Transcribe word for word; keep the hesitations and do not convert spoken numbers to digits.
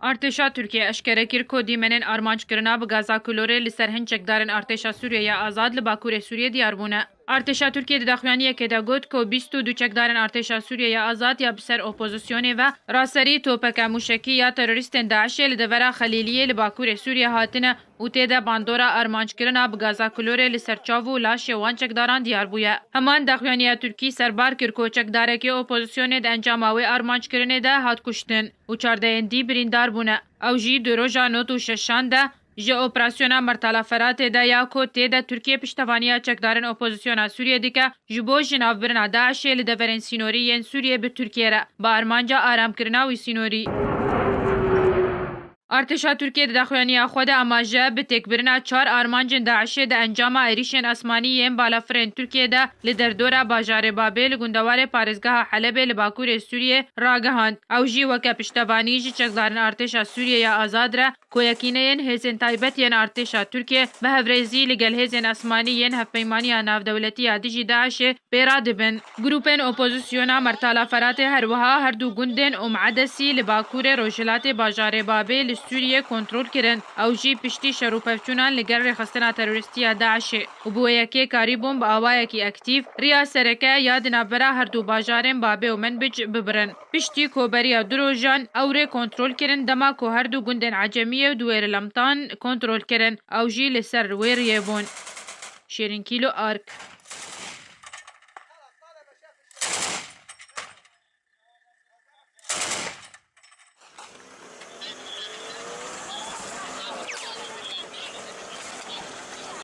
Artêşa Tirkiyê eşkere kir ku dîmenên armanckirina bi gaza klorê li ser hin çekdarên artêşa Sûriyê ya azad li Bakurê Sûriyê diyar bûne. Artêşa Tirkiyê di daxuyaniyekê de got ku bîst û du çekdarên artêşa Sûriyê ya azad ya bi ser opozisyonê ve raserî topeke mûşekî ya terorîstên DAIŞê li devera Xelîliyê li Bakurê Sûriyê hatine û tê de bandora armanckirina bi gaza klorê li ser çav û laşê wan çekdaran diyar bûye. Heman daxuyaniya Tirkî serbar kir ku çekdarekî opozisyonê di encama wê armanckirinê de hat kuştin û çardehên dî birîndar bûne. Ew jî di roja nod û şeşan de ji operasyona Mertala Feratê de ya ku tê de Tirkiye piştevaniya çekdarên opozisyona Sûriyê dike, ji bo jinavbirina DAIŞê li deverên sînorî yên Sûriyê bi Tirkiye re, bi armanca aramkirina wî sînorî. Artêşa Tirkiyê di daxuyaniya xwe de amaje bi têkbirina çar armancên DAIŞê di encama êrîşên asmanî yên balafirên Tirkiyê de li derdora bajarê Babê li gundewarê parêzgeha Helebê li bakurê Sûriyê ragihand. Ew jî weke piştevanî ji çekdarên artêşa Sûriyê ya azad re ku yekîneyên hêzên taybet yên artêşa Tirkiyê bi hevrêzî li gel hêzên asmanî yên Hevpeymaniya Navdewletî ya dijî DAIŞê pê re dibin. Grûpên opozisyona Mertala Feratê her wiha her du gundên Ûm Edesî li bakurê rojhilatê bajarê Babê li Sûriyê kontrol kirin. Ew jî piştî şer û pevçûnan li gel rêxistina terorîstî ya DAIŞê û bi wê yekê karîbûn bi awayekî aktîf riya sereke ya di navbera her du bajarên Babê û Menbic bibirin. Piştî ku beriya du rojan ew rê kontrol kirin, dema ku her du gundên Ecemiyê û Duwêr Lemtan kontrol kirin, ew jî li ser wê riyê bûn. Şêrîn Kîlo Ark.